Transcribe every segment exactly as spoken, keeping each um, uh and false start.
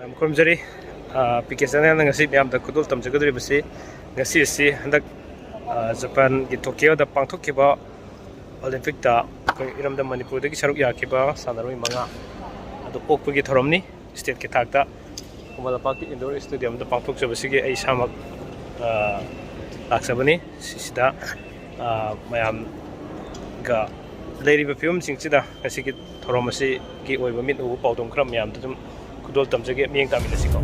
ꯃꯌꯥꯝ ꯈꯨꯔꯨꯝꯖꯔꯤ꯫ P K ꯆꯦꯅꯦꯜꯅ ꯉꯁꯤ ꯃꯌꯥꯝꯗ ꯈꯨꯗꯣꯜ ꯇꯝꯖꯒꯗꯧꯔꯤꯕꯁꯤ, ꯉꯁꯤ ꯑꯁꯤ ꯍꯟꯗꯛ, ꯑ, ꯖꯄꯥꯟꯒꯤ ꯇꯣꯀꯤꯌꯣꯗ ꯄꯥꯡꯊꯣꯛꯈꯤꯕ ꯑꯣꯂꯤꯝꯄꯤꯛꯇ ꯑꯩꯈꯣꯏ ꯏꯔꯝꯗꯝ ꯃꯅꯤꯄꯨꯔꯗꯒꯤ ꯁꯔꯨꯛ ꯌꯥꯈꯤꯕ ꯁꯥꯟꯅꯔꯣꯏ ꯃꯉꯥ ꯑꯗꯨ ꯑꯣꯛꯄꯒꯤ ꯊꯧꯔꯝꯅꯤ꯫ ꯁ꯭ꯇꯦꯠꯀꯤ ꯊꯥꯛꯇ ꯈꯨꯃꯟ ꯂꯝꯄꯥꯛꯀꯤ ꯏꯟꯗꯣꯔ ꯁ꯭ꯇꯦꯗꯤꯌꯝꯗ ꯄꯥꯡꯊꯣꯛꯆꯕꯁꯤꯒꯤ ꯑꯩ ꯏꯁꯥꯃꯛ, ꯑ, ꯂꯥꯛꯆꯕꯅꯤ꯫ ꯁꯤꯁꯤꯗ, ꯑ, ꯃꯌꯥꯝꯒ ꯂꯩꯔꯤꯕ ꯐꯤꯕꯝꯁꯤꯡꯁꯤꯗ ꯉꯁꯤꯒꯤ ꯊꯧꯔꯝ ꯑꯁꯤꯒꯤ ꯑꯣꯏꯕ ꯃꯤꯠ ꯎꯕ ꯄꯥꯎꯗꯝ ꯈꯔ ꯃꯌꯥꯝꯗ ꯑꯗꯨꯝ ꯈꯨꯗꯣꯜ ꯇꯝꯖꯒꯦ, ꯃꯤꯠꯌꯦꯡ ꯇꯥꯃꯤꯟꯅꯁꯤꯀꯣ꯫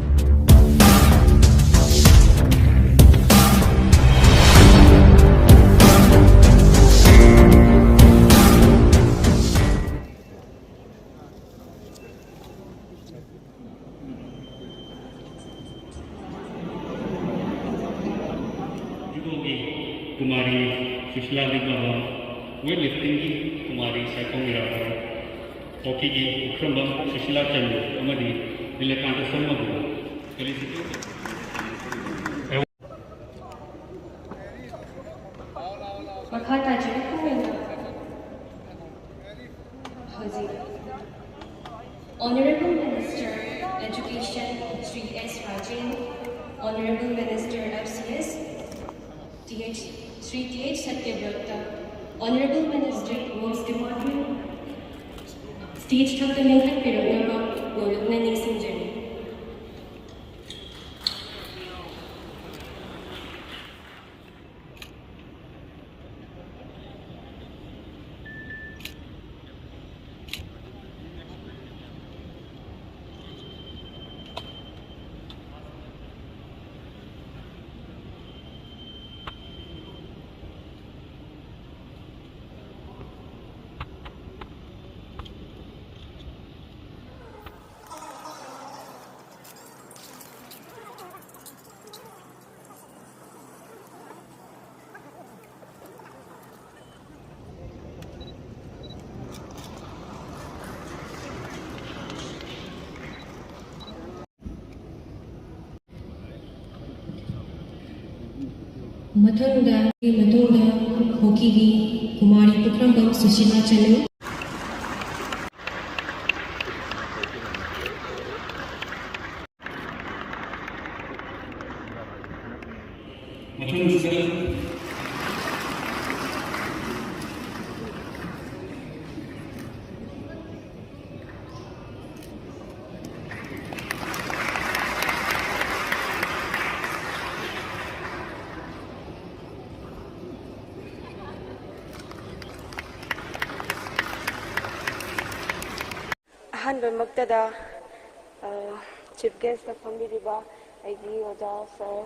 ꯖꯨꯗꯣꯒꯤ ꯀꯨꯃꯥꯔꯤ ꯁꯨꯁꯤꯂꯥ ꯂꯤꯛꯃꯥꯕꯝ, ꯋꯦꯠ ꯂꯤꯐꯇꯤꯡꯒꯤ ꯀꯨꯃꯥꯔꯤ ꯁꯥꯏꯈꯣꯝ ꯏꯔꯥꯕꯣꯠ, ꯍꯣꯀꯤꯒꯤ ꯄꯨꯈ꯭ꯔꯝꯕꯝ ꯁꯨꯁꯤꯂꯥ ꯆꯅꯨ ꯑꯃꯗꯤ ꯅꯤꯂꯀꯥꯟꯇ ꯁꯔꯃꯕꯨ ꯀꯦꯂꯤꯁꯤꯇꯤ ꯃꯈꯥ ꯇꯥꯖꯔꯛꯄ ꯑꯣꯏꯅ ꯍꯧꯖꯤꯛ Honorable Minister Education Shri S Rajen, Honorable Minister F C S, Th, Shri T H Satyabrata, Honorable Minister Works Department, stage ꯊꯛꯇ ꯂꯦꯡꯈꯠꯄꯤꯔꯛꯅꯕ ꯅꯣꯂꯨꯛꯅ ꯅꯤꯡꯁꯤꯡꯖꯔꯤ꯫ ꯃꯊꯪꯗ, ꯃꯇꯨꯡꯗ ꯍꯣꯀꯤꯒꯤ ꯀꯨꯃꯥꯔꯤ ꯄꯨꯈ꯭ꯔꯝꯕꯝ ꯁꯨꯁꯤꯂꯥ ꯆꯅꯨ꯫ ꯑꯍꯥꯟꯕꯃꯛꯇꯗ, ꯑ, ꯆꯤꯐ ꯒꯦꯁꯇ ꯐꯝꯕꯤꯔꯤꯕ ꯑꯩꯒꯤ ꯑꯣꯖꯥ ꯁꯥꯔ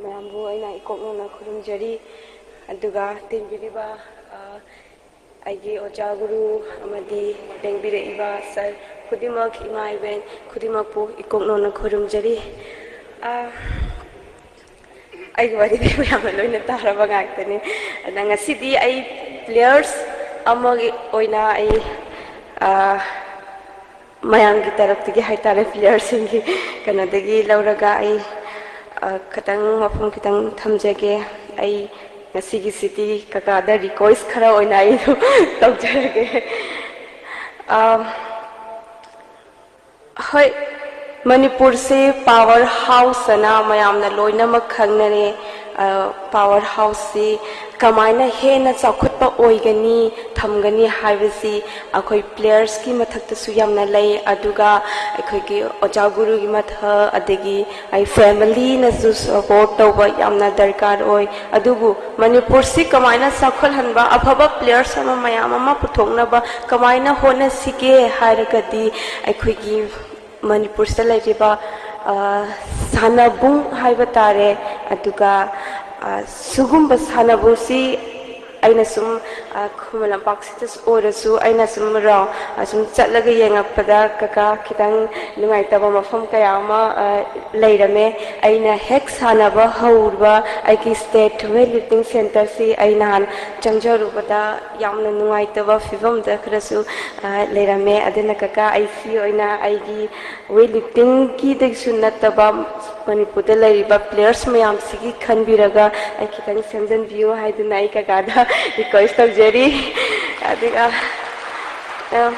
ꯃꯌꯥꯝꯕꯨ ꯑꯩꯅ ꯏꯀꯣꯛ ꯅꯧꯅ ꯈꯨꯔꯨꯝꯖꯔꯤ꯫ ꯑꯗꯨꯒ ꯇꯤꯟꯕꯤꯔꯤꯕ, ꯑ, ꯑꯩꯒꯤ ꯑꯣꯖꯥ ꯒꯨꯔꯨ ꯑꯃꯗꯤ ꯂꯦꯡꯕꯤꯔꯛꯏꯕ ꯁꯥꯔ ꯈꯨꯗꯤꯡꯃꯛ, ꯏꯃꯥ ꯏꯕꯦꯟ ꯈꯨꯗꯤꯡꯃꯛꯄꯨ ꯏꯀꯣꯛ ꯅꯧꯅ ꯈꯨꯔꯨꯝꯖꯔꯤ꯫ ꯑ, ꯑꯩꯒꯤ ꯋꯥꯔꯤꯗꯤ ꯃꯌꯥꯝꯅ ꯂꯣꯏꯅ ꯇꯥꯔꯕ ꯉꯥꯛꯇꯅꯤ꯫ ꯑꯗ ꯉꯁꯤꯗꯤ ꯑꯩ ꯄ꯭ꯂꯦꯌꯔꯁ ꯑꯃꯒꯤ ꯑꯣꯏꯅ ꯑꯩ, ꯑ, ꯃꯌꯥꯝꯒꯤ ꯇꯔꯞꯇꯒꯤ ꯍꯥꯏꯇꯥꯔꯦ, ꯄ꯭ꯂꯦꯌꯔꯁꯤꯡꯒꯤ ꯀꯩꯅꯣꯗꯒꯤ ꯂꯧꯔꯒ ꯑꯩ, ꯑ, ꯈꯤꯇꯪ ꯋꯥꯐꯝ ꯈꯤꯇꯪ ꯊꯝꯖꯒꯦ꯫ ꯑꯩ ꯉꯁꯤꯒꯤꯁꯤꯗꯤ ꯀꯀꯥꯗ ꯔꯤꯀ꯭ꯋꯦꯁ ꯈꯔ ꯑꯣꯏꯅ ꯑꯩ ꯑꯗꯨꯝ ꯇꯧꯖꯔꯒꯦ꯫ ꯑ, ꯍꯣꯏ, ꯃꯅꯤꯄꯨꯔꯁꯦ ꯄꯥꯋꯔ ꯍꯥꯎꯁ ꯑꯅ ꯃꯌꯥꯝꯅ ꯂꯣꯏꯅꯃꯛ ꯈꯪꯅꯔꯦ꯫ ꯑ, ꯄꯥꯋꯔ ꯍꯥꯎꯁꯁꯤ ꯀꯃꯥꯏꯅ ꯍꯦꯟꯅ ꯆꯥꯎꯈꯠꯄ ꯑꯣꯏꯒꯅꯤ, ꯊꯝꯒꯅꯤ ꯍꯥꯏꯕꯁꯤ ꯑꯩꯈꯣꯏ ꯄ꯭ꯂꯦꯌꯔꯁꯀꯤ ꯃꯊꯛꯇꯁꯨ ꯌꯥꯝꯅ ꯂꯩ, ꯑꯗꯨꯒ ꯑꯩꯈꯣꯏꯒꯤ ꯑꯣꯖꯥ ꯒꯨꯔꯨꯒꯤ ꯃꯊꯛ, ꯑꯗꯒꯤ ꯑꯩ ꯐꯦꯃꯤꯂꯤꯅꯁꯨ ꯁꯄꯣꯔꯠ ꯇꯧꯕ ꯌꯥꯝꯅ ꯗꯔꯀꯥꯔ ꯑꯣꯏ꯫ ꯑꯗꯨꯕꯨ ꯃꯅꯤꯄꯨꯔꯁꯤ ꯀꯃꯥꯏꯅ ꯆꯥꯎꯈꯠꯍꯟꯕ, ꯑꯐꯕ ꯄ꯭ꯂꯦꯌꯔꯁ ꯑꯃ ꯃꯌꯥꯝ ꯑꯃ ꯄꯨꯊꯣꯛꯅꯕ ꯀꯃꯥꯏꯅ ꯍꯣꯠꯅꯁꯤꯒꯦ ꯍꯥꯏꯔꯒꯗꯤ, ꯑꯩꯈꯣꯏꯒꯤ ꯃꯅꯤꯄꯨꯔꯁꯤꯗ ꯂꯩꯔꯤꯕ, ꯑ, ꯁꯥꯟꯅꯕꯨꯡ ꯍꯥꯏꯕ ꯇꯥꯔꯦ꯫ ꯑꯗꯨꯒ, ꯑ, ꯁꯤꯒꯨꯝꯕ ꯁꯥꯟꯅꯕꯨꯡꯁꯤ ꯑꯩꯅ ꯁꯨꯝ, ꯑ, ꯈꯨꯃꯟ ꯂꯝꯄꯥꯛꯁꯤꯗ ꯑꯣꯏꯔꯁꯨ ꯑꯩꯅ ꯁꯨꯝ ꯔꯥꯎ-, ꯑ, ꯁꯨꯝ ꯆꯠꯂꯒ ꯌꯦꯡꯉꯛꯄꯗ ꯀꯀꯥ ꯈꯤꯇꯪ ꯅꯨꯡꯉꯥꯏꯇꯕ ꯃꯐꯝ ꯀꯌꯥ ꯑꯃ, ꯑ, ꯂꯩꯔꯝꯃꯦ꯫ ꯑꯩꯅ ꯍꯦꯛ ꯁꯥꯟꯅꯕ ꯍꯧꯔꯨꯕ ꯑꯩꯒꯤ ꯁ꯭ꯇꯦꯠ ꯋꯦꯠ ꯂꯤꯐꯇꯤꯡ ꯁꯦꯟꯇꯔꯁꯤ ꯑꯩ ꯅꯍꯥꯟ ꯆꯪꯖꯔꯨꯕꯗ ꯌꯥꯝꯅ ꯅꯨꯡꯉꯥꯏꯇꯕ ꯐꯤꯕꯝꯗ ꯈꯔꯁꯨ, ꯑ, ꯂꯩꯔꯝꯃꯦ꯫ ꯑꯗꯨꯅ ꯀꯀꯥ, ꯑꯩ ꯁꯤ ꯑꯣꯏꯅ ꯑꯩꯒꯤ ꯋꯦꯠ ꯂꯤꯐꯇꯤꯡꯒꯤꯗꯒꯤꯁꯨ ꯅꯠꯇꯕ ꯃꯅꯤꯄꯨꯔꯗ ꯂꯩꯔꯤꯕ ꯄ꯭ꯂꯦꯌꯔꯁ ꯃꯌꯥꯝꯁꯤꯒꯤ ꯈꯟꯕꯤꯔꯒ ꯑꯩ ꯈꯤꯇꯪ ꯁꯦꯝꯖꯤꯟꯕꯤꯌꯨ ꯍꯥꯏꯗꯨꯅ ꯑꯩ ꯀꯀꯥꯗ ꯔꯤꯀ꯭ꯋꯦꯁ ꯇꯧꯖꯔꯤ꯫ ꯑꯗꯨꯒ, ꯑ,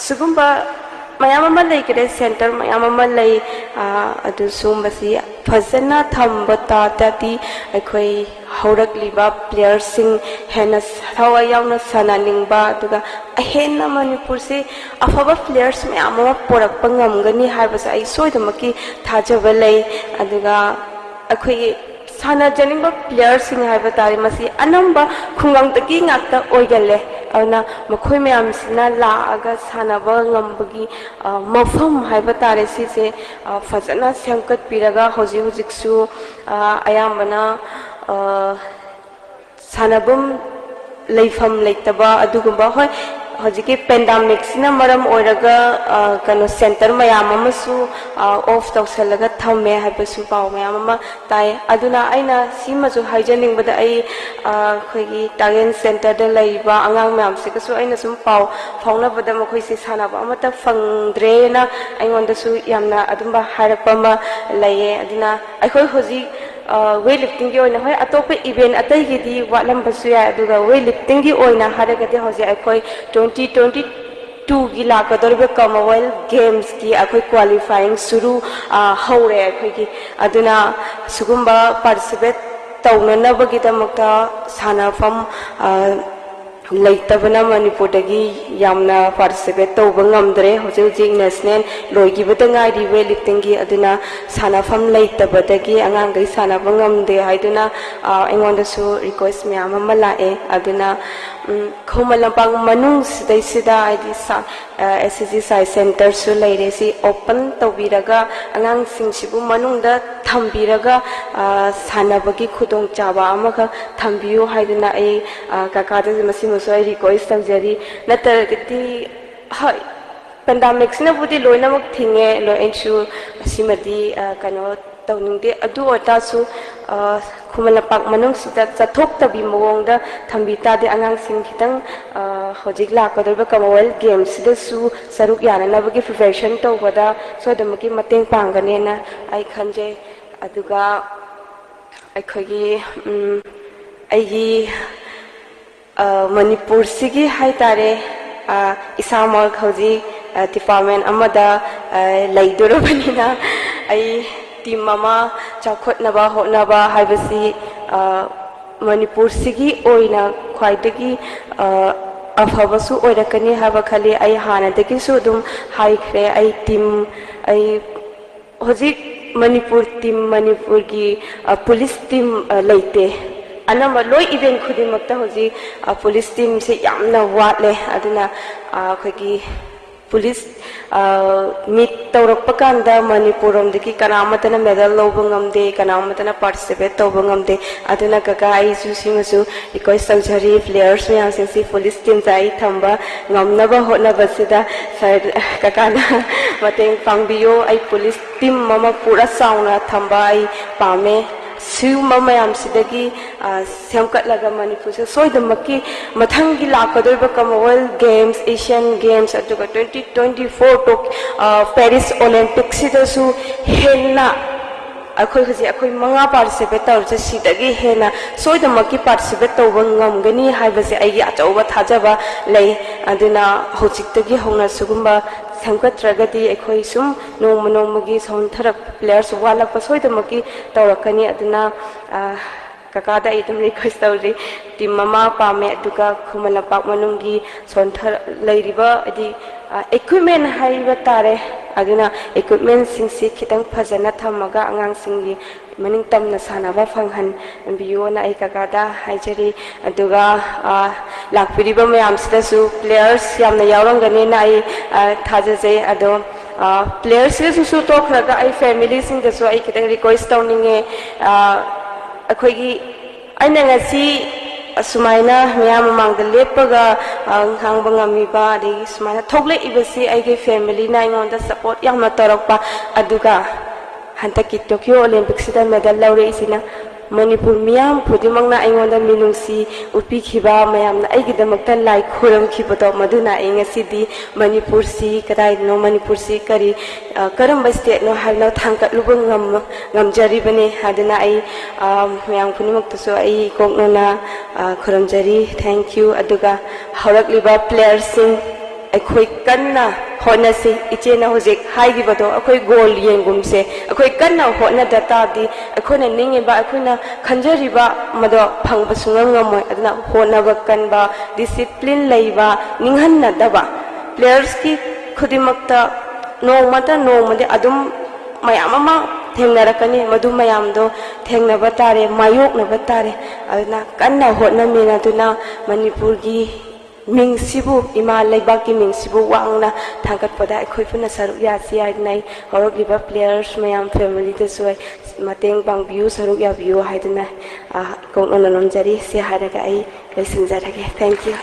ꯁꯤꯒꯨꯝꯕ ꯃꯌꯥꯝ ꯑꯃ ꯂꯩꯈꯔꯦ, ꯁꯦꯟꯇꯔ ꯃꯌꯥꯝ ꯑꯃ ꯂꯩ꯫ ꯑ, ꯑꯗꯨ ꯁꯤꯒꯨꯝꯕꯁꯤ ꯐꯖꯅ ꯊꯝꯕ ꯇꯥꯔꯗꯤ ꯑꯩꯈꯣꯏ ꯍꯧꯔꯛꯂꯤꯕ ꯄ꯭ꯂꯦꯌꯔꯁꯤꯡ ꯍꯦꯟꯅ ꯊꯋꯥꯏ ꯌꯥꯎꯅ ꯁꯥꯟꯅꯅꯤꯡꯕ, ꯑꯗꯨꯒ ꯑꯍꯦꯟꯅ ꯃꯅꯤꯄꯨꯔꯁꯤ ꯑꯐꯕ ꯄ꯭ꯂꯦꯌꯔꯁ ꯃꯌꯥꯝ ꯑꯃ ꯄꯨꯔꯛꯄ ꯉꯝꯒꯅꯤ ꯍꯥꯏꯕꯁꯦ ꯑꯩ ꯁꯣꯏꯗꯅꯃꯛꯀꯤ ꯊꯥꯖꯕ ꯂꯩ꯫ ꯑꯗꯨꯒ ꯑꯩꯈꯣꯏꯒꯤ ꯁꯥꯟꯅꯖꯅꯤꯡꯕ ꯄ꯭ꯂꯦꯌꯔꯁꯤꯡ ꯍꯥꯏꯕ ꯇꯥꯔꯦ, ꯃꯁꯤ ꯑꯅꯝꯕ ꯈꯨꯡꯒꯪꯗꯒꯤ ꯉꯥꯛꯇ ꯑꯣꯏꯒꯜꯂꯦ꯫ ꯑꯗꯨꯅ ꯃꯈꯣꯏ ꯃꯌꯥꯝꯁꯤꯅ ꯂꯥꯛꯑꯒ ꯁꯥꯟꯅꯕ ꯉꯝꯕꯒꯤ, ꯑ, ꯃꯐꯝ ꯍꯥꯏꯕ ꯇꯥꯔꯦ, ꯁꯤꯁꯦ, ꯑ, ꯐꯖꯅ ꯁꯦꯝꯒꯠꯄꯤꯔꯒ ꯍꯧꯖꯤꯛ ꯍꯧꯖꯤꯛꯁꯨ, ꯑ, ꯑꯌꯥꯝꯕꯅ, ꯑ, ꯁꯥꯟꯅꯐꯝ ꯂꯩꯐꯝ ꯂꯩꯇꯕ ꯑꯗꯨꯒꯨꯝꯕ, ꯍꯣꯏ, ꯍꯧꯖꯤꯛꯀꯤ ꯄꯦꯟꯗꯥꯃꯤꯛꯁꯤꯅ ꯃꯔꯝ ꯑꯣꯏꯔꯒ, ꯑ, ꯀꯩꯅꯣ, ꯁꯦꯟꯇꯔ ꯃꯌꯥꯝ ꯑꯃꯁꯨ, ꯑ, ꯑꯣꯐ ꯇꯧꯁꯜꯂꯒ ꯊꯝꯃꯦ ꯍꯥꯏꯕꯁꯨ ꯄꯥꯎ ꯃꯌꯥꯝ ꯑꯃ ꯇꯥꯏ꯫ ꯑꯗꯨꯅ ꯑꯩꯅ ꯁꯤꯃꯁꯨ ꯍꯥꯏꯖꯅꯤꯡꯕꯗ, ꯑꯩ, ꯑ, ꯑꯩꯈꯣꯏꯒꯤ ꯇꯥꯒꯦꯟ ꯁꯦꯟꯇꯔꯗ ꯂꯩꯔꯤꯕ ꯑꯉꯥꯡ ꯃꯌꯥꯝꯁꯤꯒꯁꯨ ꯑꯩꯅ ꯁꯨꯝ ꯄꯥꯎ ꯐꯥꯎꯅꯕꯗ ꯃꯈꯣꯏꯁꯦ ꯁꯥꯟꯅꯕ ꯑꯃꯠꯇ ꯐꯪꯗ꯭ꯔꯦꯅ ꯑꯩꯉꯣꯟꯗꯁꯨ ꯌꯥꯝꯅ ꯑꯗꯨꯝꯕ ꯍꯥꯏꯔꯛꯄ ꯑꯃ ꯂꯩꯌꯦ꯫ ꯑꯗꯨꯅ ꯑꯩꯈꯣꯏ ꯍꯧꯖꯤꯛ, ꯑ, ꯋꯦꯠ ꯂꯤꯐꯇꯤꯡꯒꯤ ꯑꯣꯏꯅ, ꯍꯣꯏ, ꯑꯇꯣꯞꯄ ꯏꯚꯦꯟ ꯑꯇꯩꯒꯤꯗꯤ ꯋꯥꯠꯂꯝꯕꯁꯨ ꯌꯥꯏ, ꯑꯗꯨꯒ ꯋꯦꯠ ꯂꯤꯐꯇꯤꯡꯒꯤ ꯑꯣꯏꯅ ꯍꯥꯏꯔꯒꯗꯤ ꯍꯧꯖꯤꯛ ꯑꯩꯈꯣꯏ ꯇ꯭ꯋꯦꯟꯇꯤ ꯇ꯭ꯋꯦꯟꯇꯤ ꯇꯨꯒꯤ ꯂꯥꯛꯀꯗꯧꯔꯤꯕ ꯀꯃꯟꯋꯦꯜꯊ ꯒꯦꯝꯁꯀꯤ ꯑꯩꯈꯣꯏ ꯀ꯭ꯋꯥꯂꯤꯐꯥꯏꯌꯤꯡ ꯁꯨꯔꯨ, ꯑ, ꯍꯧꯔꯦ ꯑꯩꯈꯣꯏꯒꯤ꯫ ꯑꯗꯨꯅ ꯁꯤꯒꯨꯝꯕ ꯄꯥꯔꯇꯤꯁꯤꯄꯦꯠ ꯇꯧꯅꯅꯕꯒꯤꯗꯃꯛꯇ ꯁꯥꯟꯅꯐꯝ, ꯑ, ꯂꯩꯇꯕꯅ ꯃꯅꯤꯄꯨꯔꯗꯒꯤ ꯌꯥꯝꯅ ꯄꯥꯔꯇꯤꯁꯤꯄꯦꯠ ꯇꯧꯕ ꯉꯝꯗ꯭ꯔꯦ꯫ ꯍꯧꯖꯤꯛ ꯍꯧꯖꯤꯛ ꯅꯦꯁꯅꯦꯜ ꯂꯣꯏꯈꯤꯕꯗ ꯉꯥꯏꯔꯤ ꯋꯦꯠ ꯂꯤꯐꯇꯤꯡꯒꯤ, ꯑꯗꯨꯅ ꯁꯥꯟꯅꯐꯝ ꯂꯩꯇꯕꯗꯒꯤ ꯑꯉꯥꯡꯈꯩ ꯁꯥꯟꯅꯕ ꯉꯝꯗꯦ ꯍꯥꯏꯗꯨꯅ, ꯑ, ꯑꯩꯉꯣꯟꯗꯁꯨ ꯔꯤꯀ꯭ꯋꯦꯁ ꯃꯌꯥꯝ ꯑꯃ ꯂꯥꯛꯑꯦ꯫ ꯑꯗꯨꯅ, ꯎꯝ, ꯈꯨꯃꯟ ꯂꯝꯄꯥꯛ ꯃꯅꯨꯡꯁꯤꯗꯩꯁꯤꯗ, ꯍꯥꯏꯗꯤ ꯁꯥ-, ꯑ, ꯑꯦꯁ ꯁꯤ ꯖꯤ ꯁꯥꯏ ꯁꯦꯟꯇꯔꯁꯨ ꯂꯩꯔꯦ, ꯁꯤ ꯑꯣꯄꯟ ꯇꯧꯕꯤꯔꯒ ꯑꯉꯥꯡꯁꯤꯡꯁꯤꯕꯨ ꯃꯅꯨꯡꯗ ꯊꯝꯕꯤꯔꯒ, ꯑ, ꯁꯥꯟꯅꯕꯒꯤ ꯈꯨꯗꯣꯡꯆꯥꯕ ꯑꯃꯈꯛ ꯊꯝꯕꯤꯌꯨ ꯍꯥꯏꯗꯨꯅ ꯑꯩ, ꯑ, ꯀꯀꯥꯗꯁꯨ ꯃꯁꯤꯃꯁꯨ ꯑꯩ ꯔꯤꯀ꯭ꯋꯦꯁ ꯇꯧꯖꯔꯤ꯫ ꯅꯠꯇ꯭ꯔꯒꯗꯤ, ꯍꯣꯏ, ꯄꯦꯟꯗꯥꯃꯤꯛꯁꯤꯅꯕꯨꯗꯤ ꯂꯣꯏꯅꯃꯛ ꯊꯤꯡꯉꯦ, ꯂꯣꯏꯅꯁꯨ ꯑꯁꯤꯃꯗꯤ, ꯑ, ꯀꯩꯅꯣ ꯇꯧꯅꯤꯡꯗꯦ꯫ ꯑꯗꯨ ꯑꯣꯏꯇꯥꯔꯁꯨ, ꯑ, ꯈꯨꯃꯟ ꯂꯝꯄꯥꯛ ꯃꯅꯨꯡꯁꯤꯗ ꯆꯠꯊꯣꯛꯇꯕꯤ ꯃꯑꯣꯡꯗ ꯊꯝꯕꯤ ꯇꯥꯔꯗꯤ ꯑꯉꯥꯡꯁꯤꯡ ꯈꯤꯇꯪ, ꯑ, ꯍꯧꯖꯤꯛ ꯂꯥꯛꯀꯗꯧꯔꯤꯕ ꯀꯃꯟꯋꯦꯜꯊ ꯒꯦꯝꯁꯤꯗꯁꯨ ꯁꯔꯨꯛ ꯌꯥꯅꯅꯕꯒꯤ ꯄ꯭ꯔꯤꯄꯦꯔꯦꯁꯟ ꯇꯧꯕꯗ ꯁꯣꯏꯗꯅꯃꯛꯀꯤ ꯃꯇꯦꯡ ꯄꯥꯡꯒꯅꯦꯅ ꯑꯩ ꯈꯟꯖꯩ꯫ ꯑꯗꯨꯒ ꯑꯩꯈꯣꯏꯒꯤ, ꯎꯝ, ꯑꯩꯒꯤ, ꯑ, ꯃꯅꯤꯄꯨꯔꯁꯤꯒꯤ ꯍꯥꯏ ꯇꯥꯔꯦ, ꯑ, ꯏꯁꯥꯃꯛ ꯍꯧꯖꯤꯛ, ꯑ, ꯗꯤꯄꯥꯔꯠꯃꯦꯟ ꯑꯃꯗ, ꯑ, ꯂꯩꯗꯣꯔꯕꯅꯤꯅ ꯑꯩ ꯇꯤꯝ ꯑꯃ ꯆꯥꯎꯈꯠꯅꯕ ꯍꯣꯠꯅꯕ ꯍꯥꯏꯕꯁꯤ, ꯑ, ꯃꯅꯤꯄꯨꯔꯁꯤꯒꯤ ꯑꯣꯏꯅ ꯈ꯭ꯋꯥꯏꯗꯒꯤ, ꯑ, ꯑꯐꯕꯁꯨ ꯑꯣꯏꯔꯛꯀꯅꯤ ꯍꯥꯏꯕ ꯈꯜꯂꯤ꯫ ꯑꯩ ꯍꯥꯟꯅꯗꯒꯤꯁꯨ ꯑꯗꯨꯝ ꯍꯥꯏꯈ꯭ꯔꯦ, ꯑꯩ ꯇꯤꯝ, ꯑꯩ ꯍꯧꯖꯤꯛ ꯃꯅꯤꯄꯨꯔ ꯇꯤꯝ, ꯃꯅꯤꯄꯨꯔꯒꯤ, ꯑ, ꯄꯨꯂꯤꯁ ꯇꯤꯝ, ꯑ, ꯂꯩꯇꯦ꯫ ꯑꯅꯝꯕ ꯂꯣꯏ ꯏꯚꯦꯟ ꯈꯨꯗꯤꯡꯃꯛꯇ ꯍꯧꯖꯤꯛ, ꯑ, ꯄꯨꯂꯤꯁ ꯇꯤꯝꯁꯦ ꯌꯥꯝꯅ ꯋꯥꯠꯂꯦ꯫ ꯑꯗꯨꯅ, ꯑ, ꯑꯩꯈꯣꯏꯒꯤ ꯄꯨꯂꯤꯁ, ꯑ, ꯃꯤꯠ ꯇꯧꯔꯛꯄ ꯀꯥꯟꯗ ꯃꯅꯤꯄꯨꯔ ꯔꯣꯝꯗꯒꯤ ꯀꯅꯥ ꯑꯃꯠꯇꯅ ꯃꯦꯗꯜ ꯂꯧꯕ ꯉꯝꯗꯦ, ꯀꯅꯥ ꯑꯃꯠꯇꯅ ꯄꯥꯔꯇꯤꯁꯤꯄꯦꯠ ꯇꯧꯕ ꯉꯝꯗꯦ꯫ ꯑꯗꯨꯅ ꯀꯀꯥ, ꯑꯩꯁꯨ ꯁꯤꯃꯁꯨ ꯔꯤꯀ꯭ꯋꯦꯁ ꯇꯧꯖꯔꯤ, ꯄ꯭ꯂꯦꯌꯔꯁ ꯃꯌꯥꯝꯁꯤꯡꯁꯤ ꯄꯨꯂꯤꯁ ꯇꯤꯝꯗ ꯑꯩ ꯊꯝꯕ ꯉꯝꯅꯕ ꯍꯣꯠꯅꯕꯁꯤꯗ ꯁꯥꯔ, ꯀꯀꯥꯅ ꯃꯇꯦꯡ ꯄꯥꯡꯕꯤꯌꯨ꯫ ꯑꯩ ꯄꯨꯂꯤꯁ ꯇꯤꯝ ꯑꯃ ꯄꯨꯔꯥ ꯆꯥꯎꯅ ꯊꯝꯕ ꯑꯩ ꯄꯥꯝꯃꯦ꯫ ꯁꯤꯒꯨꯝꯕ ꯃꯌꯥꯝꯁꯤꯗꯒꯤ, ꯑ, ꯁꯦꯝꯒꯠꯂꯒ ꯃꯅꯤꯄꯨꯔꯁꯦ ꯁꯣꯏꯗꯅꯃꯛꯀꯤ ꯃꯊꯪꯒꯤ ꯂꯥꯛꯀꯗꯧꯔꯤꯕ ꯀꯃꯟꯋꯦꯜꯊ ꯒꯦꯝꯁ, ꯑꯦꯁꯤꯌꯥꯟ ꯒꯦꯝꯁ, ꯑꯗꯨꯒ twenty twenty four ꯇꯣꯛ-, ꯑ, ꯄꯦꯔꯤꯁ ꯑꯣꯂꯦꯝꯄꯤꯛꯁꯤꯗꯁꯨ ꯍꯦꯟꯅ ꯑꯩꯈꯣꯏ ꯍꯧꯖꯤꯛ ꯑꯩꯈꯣꯏ ꯃꯉꯥ ꯄꯥꯔꯇꯤꯁꯤꯄꯦꯠ ꯇꯧꯔꯤꯁꯦ, ꯁꯤꯗꯒꯤ ꯍꯦꯟꯅ ꯁꯣꯏꯗꯅꯃꯛꯀꯤ ꯄꯥꯔꯇꯤꯁꯤꯄꯦꯠ ꯇꯧꯕ ꯉꯝꯒꯅꯤ ꯍꯥꯏꯕꯁꯦ ꯑꯩꯒꯤ ꯑꯆꯧꯕ ꯊꯥꯖꯕ ꯂꯩ꯫ ꯑꯗꯨꯅ ꯍꯧꯖꯤꯛꯇꯒꯤ ꯍꯧꯅ ꯁꯤꯒꯨꯝꯕ ꯁꯦꯝꯒꯠꯇ꯭ꯔꯒꯗꯤ ꯑꯩꯈꯣꯏ ꯁꯨꯝ ꯅꯣꯡꯃ ꯅꯣꯡꯃꯒꯤ ꯁꯣꯟꯊꯔꯛ-, ꯄ꯭ꯂꯦꯌꯔꯁ ꯋꯥꯠꯂꯛꯄ ꯁꯣꯏꯗꯅꯃꯛꯀꯤ ꯇꯧꯔꯛꯀꯅꯤ꯫ ꯑꯗꯨꯅ, ꯑ, ꯀꯀꯥꯗ ꯑꯩ ꯑꯗꯨꯝ ꯔꯤꯀ꯭ꯋꯦꯁ ꯇꯧꯔꯤ, ꯇꯤꯝ ꯑꯃ ꯄꯥꯝꯃꯦ, ꯑꯗꯨꯒ ꯈꯨꯃꯟ ꯂꯝꯄꯥꯛ ꯃꯅꯨꯡꯒꯤ ꯁꯣꯟꯊ-, ꯂꯩꯔꯤꯕ, ꯍꯥꯏꯗꯤ, ꯑ, ꯏꯀ꯭ꯋꯤꯞꯃꯦꯟ ꯍꯥꯏꯕ ꯇꯥꯔꯦ, ꯑꯗꯨꯅ ꯏꯀ꯭ꯋꯤꯞꯃꯦꯟꯁꯤꯡꯁꯤ ꯈꯤꯇꯪ ꯐꯖꯅ ꯊꯝꯃꯒ ꯑꯉꯥꯡꯁꯤꯡꯒꯤ ꯃꯅꯤꯡ ꯇꯝꯅ ꯁꯥꯟꯅꯕ ꯐꯪꯍꯟꯕꯤꯌꯣꯅ ꯑꯩ ꯀꯀꯥꯗ ꯍꯥꯏꯖꯔꯤ꯫ ꯑꯗꯨꯒ, ꯑ, ꯂꯥꯛꯄꯤꯔꯤꯕ ꯃꯌꯥꯝꯁꯤꯗꯁꯨ ꯄ꯭ꯂꯦꯌꯔꯁ ꯌꯥꯝꯅ ꯌꯥꯎꯔꯝꯒꯅꯤꯅ ꯑꯩ, ꯑ, ꯊꯥꯖꯖꯩ꯫ ꯑꯗꯣ, ꯑ, ꯄ꯭ꯂꯦꯌꯔꯁꯤꯗꯁꯨ ꯇꯣꯛꯈ꯭ꯔꯒ ꯑꯩ ꯐꯦꯃꯤꯂꯤꯁꯤꯡꯗꯁꯨ ꯑꯩ ꯈꯤꯇꯪ ꯔꯤꯀ꯭ꯋꯦꯁ ꯇꯧꯅꯤꯡꯉꯦ꯫ ꯑ, ꯑꯩꯈꯣꯏꯒꯤ, ꯑꯩꯅ ꯉꯁꯤ ꯑꯁꯨꯃꯥꯏꯅ ꯃꯌꯥꯝ ꯃꯃꯥꯡꯗ ꯂꯦꯞꯄꯒ, ꯑ, ꯉꯥꯡꯕ ꯉꯝꯃꯤꯕ, ꯑꯗꯒꯤ ꯁꯨꯃꯥꯏꯅ ꯊꯣꯛꯂꯛꯏꯕꯁꯤ ꯑꯩꯒꯤ ꯐꯦꯃꯤꯂꯤꯅ ꯑꯩꯉꯣꯟꯗ ꯁꯄꯣꯔꯠ ꯌꯥꯝꯅ ꯇꯧꯔꯛꯄ, ꯑꯗꯨꯒ ꯍꯟꯗꯛꯀꯤ ꯇꯣꯀꯤꯌꯣ ꯑꯣꯂꯦꯝꯄꯤꯛꯁꯤꯗ ꯃꯦꯗꯜ ꯂꯧꯔꯛꯏꯁꯤꯅ ꯃꯅꯤꯄꯨꯔ ꯃꯤꯌꯥꯝ ꯈꯨꯗꯤꯡꯃꯛꯅ ꯑꯩꯉꯣꯟꯗ ꯃꯤꯅꯨꯡꯁꯤ ꯎꯠꯄꯤꯈꯤꯕ, ꯃꯌꯥꯝꯅ ꯑꯩꯒꯤꯗꯃꯛꯇ ꯂꯥꯏ ꯈꯨꯔꯨꯝꯈꯤꯕꯗꯣ, ꯃꯗꯨꯅ ꯑꯩ ꯉꯁꯤꯗꯤ ꯃꯅꯤꯄꯨꯔꯁꯤ ꯀꯗꯥꯏꯗꯅꯣ, ꯃꯅꯤꯄꯨꯔꯁꯤ ꯀꯔꯤ, ꯑ, ꯀꯔꯝꯕ ꯁ꯭ꯇꯦꯠꯅꯣ ꯍꯥꯏꯕꯗꯣ ꯊꯥꯡꯒꯠꯂꯨꯕ ꯉꯝ-, ꯉꯝꯖꯔꯤꯕꯅꯤ꯫ ꯑꯗꯨꯅ ꯑꯩ, ꯑ, ꯃꯌꯥꯝ ꯈꯨꯗꯤꯡꯃꯛꯇꯁꯨ ꯑꯩ ꯏꯀꯣꯛꯅꯅ, ꯑ, ꯈꯨꯔꯨꯝꯖꯔꯤ꯫ Thank you꯫ ꯑꯗꯨꯒ ꯍꯧꯔꯛꯂꯤꯕ ꯄ꯭ꯂꯦꯌꯔꯁꯤꯡ, ꯑꯩꯈꯣꯏ ꯀꯟꯅ ꯍꯣꯠꯅꯁꯤ꯫ ꯏꯆꯦꯅ ꯍꯧꯖꯤꯛ ꯍꯥꯏꯈꯤꯕꯗꯣ, ꯑꯩꯈꯣꯏ ꯒꯣꯜ ꯌꯦꯡꯒꯨꯝꯁꯦ꯫ ꯑꯩꯈꯣꯏ ꯀꯟꯅ ꯍꯣꯠꯅꯗ ꯇꯥꯔꯗꯤ ꯑꯩꯈꯣꯏꯅ ꯅꯤꯡꯉꯤꯕ, ꯑꯩꯈꯣꯏꯅ ꯈꯟꯖꯔꯤꯕ ꯃꯗꯣ ꯐꯪꯕ ꯁꯨꯡꯉꯝ ꯉꯝꯃꯣꯏ꯫ ꯑꯗꯨꯅ ꯍꯣꯠꯅꯕ ꯀꯟꯕ, ꯗꯤꯁꯤꯄ꯭ꯂꯤꯟ ꯂꯩꯕ, ꯅꯤꯡꯍꯟꯅꯗꯕ, ꯄ꯭ꯂꯦꯌꯔꯁꯀꯤ ꯈꯨꯗꯤꯡꯃꯛꯇ ꯅꯣꯡꯃꯇ ꯅꯣꯡꯃꯗꯤ ꯑꯗꯨꯝ ꯃꯌꯥꯝ ꯑꯃ ꯊꯦꯡꯅꯔꯛꯀꯅꯤ꯫ ꯃꯗꯨ ꯃꯌꯥꯝꯗꯣ ꯊꯦꯡꯅꯕ ꯇꯥꯔꯦ, ꯃꯥꯌꯣꯛꯅꯕ ꯇꯥꯔꯦ꯫ ꯑꯗꯨꯅ ꯀꯟꯅ ꯍꯣꯠꯅꯃꯤꯟꯅꯗꯨꯅ ꯃꯅꯤꯄꯨꯔꯒꯤ ꯃꯤꯡꯁꯤꯕꯨ, ꯏꯃꯥ ꯂꯩꯕꯥꯛꯀꯤ ꯃꯤꯡꯁꯤꯕꯨ ꯋꯥꯡꯅ ꯊꯥꯡꯒꯠꯄꯗ ꯑꯩꯈꯣꯏ ꯄꯨꯟꯅ ꯁꯔꯨꯛ ꯌꯥꯁꯤ ꯍꯥꯏꯗꯨꯅ ꯑꯩ ꯍꯧꯔꯛꯂꯤꯕ ꯄ꯭ꯂꯦꯌꯔꯁ ꯃꯌꯥꯝ, ꯐꯦꯃꯤꯂꯤꯗꯁꯨ ꯑꯩ ꯃꯇꯦꯡ ꯄꯥꯡꯕꯤꯌꯨ, ꯁꯔꯨꯛ ꯌꯥꯕꯤꯌꯨ ꯍꯥꯏꯗꯨꯅ, ꯑ, ꯏꯀꯣꯛꯅꯅ ꯅꯣꯝꯖꯔꯤ꯫ ꯁꯤ ꯍꯥꯏꯔꯒ ꯑꯩ ꯂꯣꯏꯁꯤꯟꯖꯔꯒꯦ꯫ Thank you.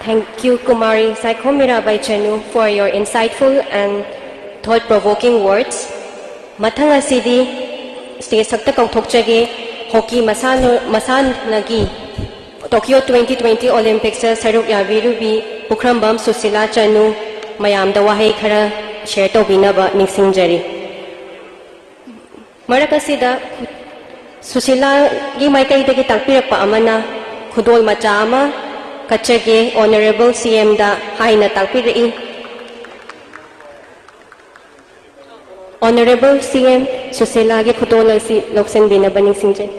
Thank you, Kumari Saikhom Mirabai Chanu, for your insightful and thought-provoking words. ꯃꯊꯪ ꯑꯁꯤꯗꯤ ꯁ꯭ꯇꯦꯖ ꯈꯛꯇ ꯀꯧꯊꯣꯛꯆꯒꯦ꯫ ꯍꯣꯀꯤ ꯃꯁꯥꯟꯅ-, ꯃꯁꯥꯟꯅꯒꯤ ꯇꯣꯀꯤꯌꯣ twenty twenty Olympics ꯁꯔꯨꯛ ꯌꯥꯕꯤꯔꯨꯕꯤ ꯄꯨꯈ꯭ꯔꯝꯕꯝ ꯁꯨꯁꯤꯂꯥ ꯆꯅꯨ ꯃꯌꯥꯝꯗ ꯋꯥꯍꯩ ꯈꯔ ꯁꯤꯌꯔ ꯇꯧꯕꯤꯅꯕ ꯅꯤꯡꯁꯤꯡꯖꯔꯤ꯫ ꯃꯔꯛ ꯑꯁꯤꯗ ꯁꯨꯁꯤꯂꯥꯒꯤ ꯃꯥꯏꯀꯩꯗꯒꯤ ꯇꯥꯛꯄꯤꯔꯛꯄ ꯑꯃꯅ ꯈꯨꯗꯣꯜ ꯃꯆꯥ ꯑꯃ ꯀꯠꯆꯒꯦ, ꯑꯣꯅꯔꯦꯕꯜ ꯁꯤ ꯑꯦꯝꯗ ꯍꯥꯏꯅ ꯇꯥꯛꯄꯤꯔꯛꯏ꯫ ꯑꯣꯅꯔꯦꯕꯜ ꯁꯤ ꯑꯦꯝ, ꯁꯨꯁꯤꯂꯥꯒꯤ ꯈꯨꯗꯣꯜ ꯑꯁꯤ ꯂꯧꯁꯤꯟꯕꯤꯅꯕ ꯅꯤꯡꯁꯤꯡꯖꯩ꯫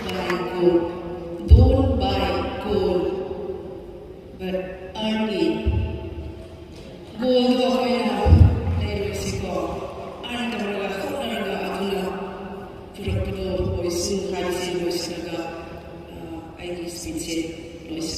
By goal, don't by goal, but earn it. ꯒꯣꯜꯗꯣ ꯑꯩꯈꯣꯏꯅ ꯂꯩꯔꯣꯏꯁꯤꯀꯣ, ꯑꯥꯔꯟ ꯇꯧꯔꯒ ꯍꯣꯠꯅꯔꯒ ꯑꯗꯨꯅ ꯄꯨꯔꯛꯄꯗꯣ ꯑꯣꯏꯁꯅꯨ ꯍꯥꯏꯕꯁꯤ ꯂꯣꯏꯁꯤꯜꯂꯒ, ꯑ, ꯑꯩꯒꯤ ꯁ꯭ꯄꯤꯆꯁꯦ ꯂꯣꯏꯁꯤꯜꯂꯦ꯫